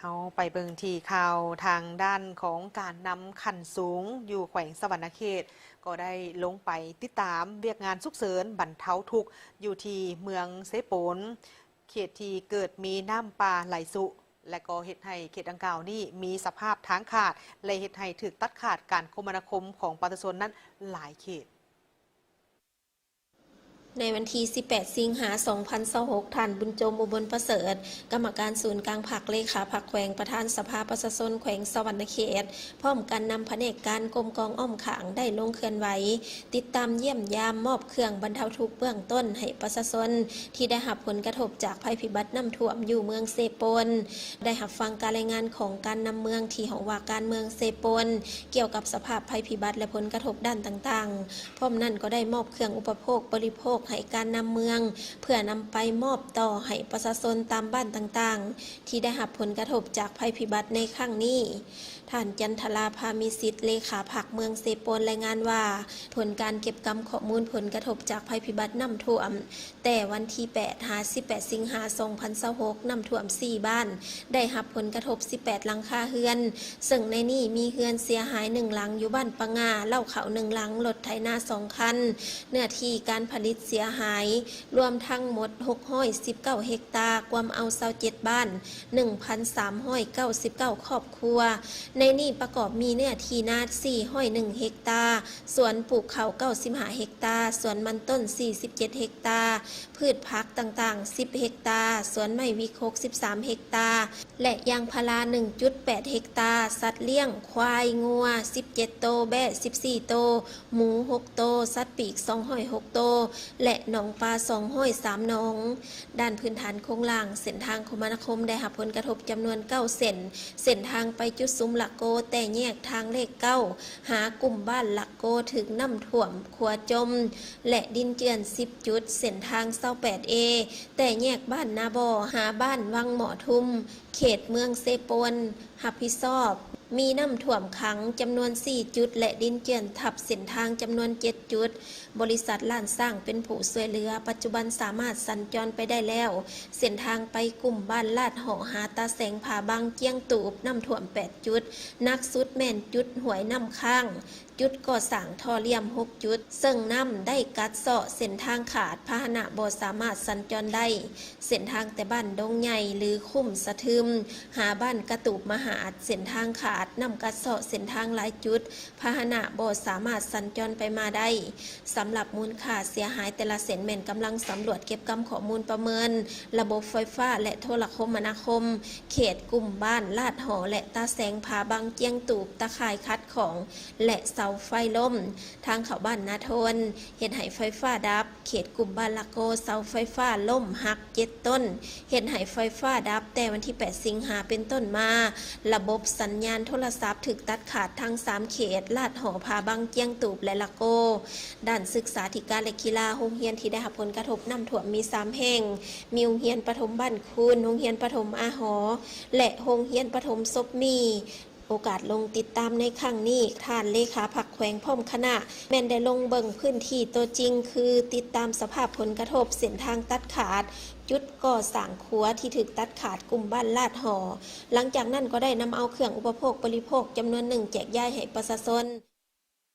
ເຮົາໄປເບິ່ງທີ່ຂ່າວທາງດ້ານຂອງການນຳຂັ້ນສູງຢູ່ແຂວງສະຫວັນນະເຂດ ກໍໄດ້ລົງໄປຕິດຕາມວຽກງານສຸກເສີນບັນເທົາທຸກຢູ່ທີ່ເມືອງເຊໂປນ ເຂດທີ່ເກີດມີນ້ຳປ່າໄຫຼຊຸ ແລະ ກໍເຮັດໃຫ້ເຂດດັ່ງກ່າວນີ້ມີສະພາບທາງຂາດ ແລະ ເຮັດໃຫ້ຖືກຕັດຂາດການຄົມມະນາຄົມຂອງປະຊາຊົນນັ້ນຫຼາຍເຂດ. ໃນວັນທີສິບແປດ ສິງຫາ ສອງພັນຊາວຫົກ ທ່ານ ບຸນຈົມ ອຸບົນປະເສີດ ກຳມະການສູນກາງພັກ ເລຂາພັກແຂວງ ປະທານສະພາປະຊາຊົນແຂວງສະຫວັນນະເຂດ ພ້ອມກັນນຳພະແນກການກົມກອງອ້ອມຂ້າງ ໄດ້ລົງເຄື່ອນໄຫວ ຕິດຕາມຢ້ຽມຢາມ ມອບເຄື່ອງບັນເທົາທຸກເບື້ອງຕົ້ນໃຫ້ປະຊາຊົນ ທີ່ໄດ້ຮັບຜົນກະທົບຈາກໄພພິບັດນ້ຳຖ້ວມຢູ່ເມືອງເຊໂປນ, ໄດ້ຮັບຟັງການລາຍງານຂອງການນຳເມືອງທີ່ຫ້ອງວ່າການເມືອງເຊໂປນ ກ່ຽວກັບສະພາບໄພພິບັດ ແລະ ຜົນກະທົບດ້ານຕ່າງໆ. ພ້ອມນັ້ນກໍໄດ້ມອບເຄື່ອງອຸປະໂພກບໍລິໂພກໃຫ້ການນຳເມືອງ ເພື່ອນຳໄປມອບຕໍ່ໃຫ້ປະຊາຊົນຕາມບ້ານຕ່າງໆ ທີ່ໄດ້ຮັບຜົນກະທົບຈາກໄພພິບັດໃນຄັ້ງນີ້. ທ່ານ ຈັນທະລາ ພາມີສິດ ເລຂາພັກເມືອງເຊໂປນ ລາຍງານວ່າ ຜົນການເກັບກຳຂໍ້ມູນຜົນກະທົບຈາກໄພພິບັດນ້ຳຖ້ວມ ແຕ່ວັນທີແປດ ຫາ ສິບແປດ ສິງຫາ ສອງພັນຊາວຫົກ ນ້ຳຖ້ວມສີ່ບ້ານ ໄດ້ຮັບຜົນກະທົບສິບແປດຫຼັງຄາເຮືອນ, ເຊິ່ງໃນນີ້ມີເຮືອນເສຍຫາຍໜຶ່ງຫຼັງຢູ່ບ້ານປະຫງ່າ, ເລົ້າເຂົ້າໜຶ່ງຫຼັງ, ລົດໄຖນາສອງຄັນ, ເນື້ອທີ່ການຜະລິດເສຍຫາຍລວມທັງໝົດຫົກຮ້ອຍສິບເກົ້າເຮັກຕາ, ກວມເອົາຊາວເຈັດບ້ານ, ໜຶ່ງພັນສາມຮ້ອຍເກົ້າສິບເກົ້າຄອບຄົວ. ໃນນີ້ປະກອບມີເນື້ອທີ່ນາສີ່ຮ້ອຍໜຶ່ງເຮັກຕາ, ສວນປູກເຂົ້າເກົ້າສິບຫ້າເຮັກຕາ, ສວນມັນຕົ້ນສີ່ສິບເຈັດເຮັກຕາ, ພືດຜັກຕ່າງໆສິບເຮັກຕາ, ສວນໄມ້ວິກຫົກສິບສາມເຮັກຕາ ແລະ ຢາງພາລາໜຶ່ງຈຸດແປດເຮັກຕາ, ສັດລ້ຽງ ຄວາຍ, ງົວສິບເຈັດໂຕ, ແບ້ສິບສີ່ໂຕ, ໝູຫົກໂຕ, ສັດປີກສອງຮ້ອຍຫົກໂຕ ແລະ ໜອງປາສອງຮ້ອຍສາມໜອງ. ດ້ານພື້ນຖານໂຄງລ່າງ, ເສັ້ນທາງຄົມມະນາຄົມໄດ້ຮັບຜົນກະທົບຈຳນວນເກົ້າເສັ້ນ, ເສັ້ນທາງໄປຈຸດສຸມລະໂກ ແຕ່ແຍກທາງເລກເກົ້າ ຫາກຸ່ມບ້ານລະໂກ ຖືກນ້ຳຖ້ວມ, ຂົວຈົມ ແລະ ດິນເຈື່ອນສິບຈຸດ, ເສັ້ນທາງຊາວແປດເອ ແຕ່ແຍກບ້ານນາບໍ່ ຫາບ້ານວັງໝໍ້ທຸ່ມ ເຂດເມືອງເຊໂປນ ຮັບຜິດຊອບ, ມີນ້ຳຖ້ວມຂັງຈຳນວນສີ່ຈຸດ ແລະ ດິນເຈື່ອນທັບເສັ້ນທາງຈຳນວນເຈັດຈຸດ. ບໍລິສັດລ້ານຊ້າງເປັນຜູ້ຊ່ວຍເຫຼືອ, ປັດຈຸບັນສາມາດສັນຈອນໄປໄດ້ແລ້ວ. ເສັ້ນທາງໄປກຸ່ມບ້ານລາດເຫາະ ຫາຕາແສງຜາບາງຈຽງຕູບ ນ້ຳຖ້ວມແປດຈຸດ, ໜັກສຸດແມ່ນຈຸດຫ້ວຍນ້ຳຄ້າງ, ຈຸດກໍ່ສ້າງທໍ່ລ່ຽມຫົກຈຸດ, ເຊິ່ງນ້ຳໄດ້ກັດເຊາະເສັ້ນທາງຂາດ, ພາຫະນະບໍ່ສາມາດສັນຈອນໄດ້. ເສັ້ນທາງແຕ່ບ້ານດົງໃຫຍ່ ຫຼື ຄຸ້ມສະທຶມ ຫາບ້ານກະຕູບມະຫາດ ເສັ້ນທາງຂາດ, ນ້ຳກັດເຊາະເສັ້ນທາງຫຼາຍຈຸດ, ພາຫະນະບໍ່ສາມາດສັນຈອນໄປມາໄດ້. ສຳລັບມູນຄ່າເສຍຫາຍແຕ່ລະເສັ້ນແມ່ນກຳລັງສຳຫຼວດເກັບກຳຂໍ້ມູນປະເມີນລະບົບໄຟຟ້າ ແລະ ໂທລະຄົມມະນາຄົມ ເຂດກຸ່ມບ້ານລາດເຫາະ ແລະ ຕາແສງຜາບາງຈຽງຕູບ, ຕາຂ່າຍຂັດຂ້ອງ ແລະ ເສົາໄຟລົ້ມ, ທາງເຂົ້າບ້ານນາໂທນ ເຮັດໃຫ້ໄຟຟ້າດັບ, ເຂດກຸ່ມບ້ານລະໂກ ເສົາໄຟຟ້າລົ້ມຫັກເຈັດຕົ້ນ ເຮັດໃຫ້ໄຟຟ້າດັບແຕ່ວັນທີແປດ ສິງຫາເປັນຕົ້ນມາ. ລະບົບສັນຍານໂທລະສັບຖືກຕັດຂາດທັງສາມເຂດ ລາດເຫາະ, ຜາບາງຈຽງຕູບ ແລະ ລະໂກ. ດ້ານສຶກສາທິການ ແລະ ກິລາ, ໂຮງຮຽນທີ່ໄດ້ຮັບຜົນກະທົບນ້ຳຖ້ວມມີສາມແຫ່ງ, ມີໂຮງຮຽນປະຖົມບ້ານຄູນ, ໂຮງຮຽນປະຖົມອາຫໍ ແລະ ໂຮງຮຽນປະຖົມສົບມີ. ໂອກາດລົງຕິດຕາມໃນຄັ້ງນີ້, ທ່ານເລຂາພັກແຂວງພ້ອມຄະນະ ແມ່ນໄດ້ລົງເບິ່ງພື້ນທີ່ຕົວຈິງ, ຄືຕິດຕາມສະພາບຜົນກະທົບເສັ້ນທາງຕັດຂາດ, ຈຸດກໍ່ສ້າງຂົວທີ່ຖືກຕັດຂາດກຸ່ມບ້ານລາດເຫາະ. ຫຼັງຈາກນັ້ນກໍໄດ້ນຳເອົາເຄື່ອງອຸປະໂພກບໍລິໂພກຈຳນວນໜຶ່ງແຈກຢາຍໃຫ້ປະຊາຊົນ.